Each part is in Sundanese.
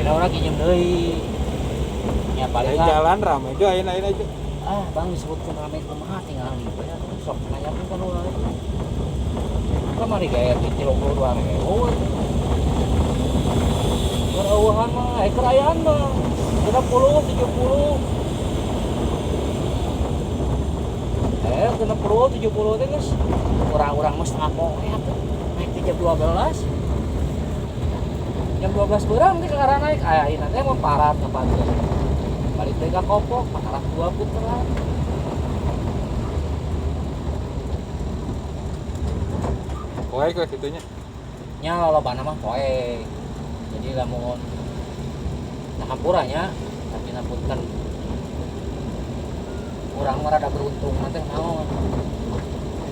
Ayeuna urang pinjem deui. Nya paling jalan rame jo ayeuna ayeuna jo. Ah, bang disebutkeun rame kumaha tinggal di we atuh sok nanyakeun ka nu lain. Kamari gaya 32.000. Keur eueuhan mah, keur ayaan mah 60, 70. 60, 70 teh geus urang-urang mah setengah poe atuh. Naik teh jam 12. Jam 12 beurang teh kakara naik, aya ayeuna teh mah parat kapanggih. Balik deui ka Kopo, kakarak 2 puteran. Poek we kitu nya. Nya lolobana mah poek. Jadi lamun nah hampura nya, tapi punten urang mah rada beruntung teh naon.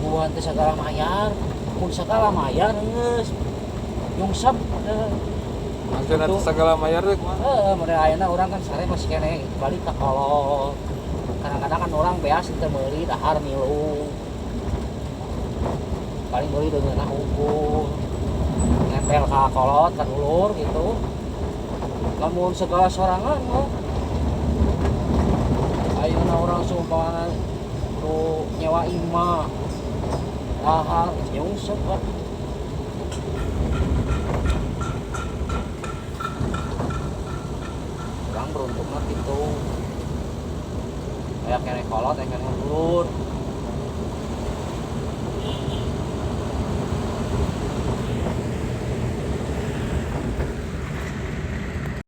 Gua teh sagala mayar, mun sagala mayar geus nyungsep. Maksudna teh sagala mayar teh kumaha? Heeh, model ayeuna urang kan sare masih keneh balik ka kolot. Kadang-kadang kan orang beas teu meuli dahar milu. Paling meuli deungeunna hungkul. Nempel ka kolot ka dulur gitu. Lamun segala sorangan mah ayeuna urang seumpamana nu nyewa imah dahar geus nyungsep lah. Urang beruntungna kitu. Aya keneh kolot, aya keneh dulur.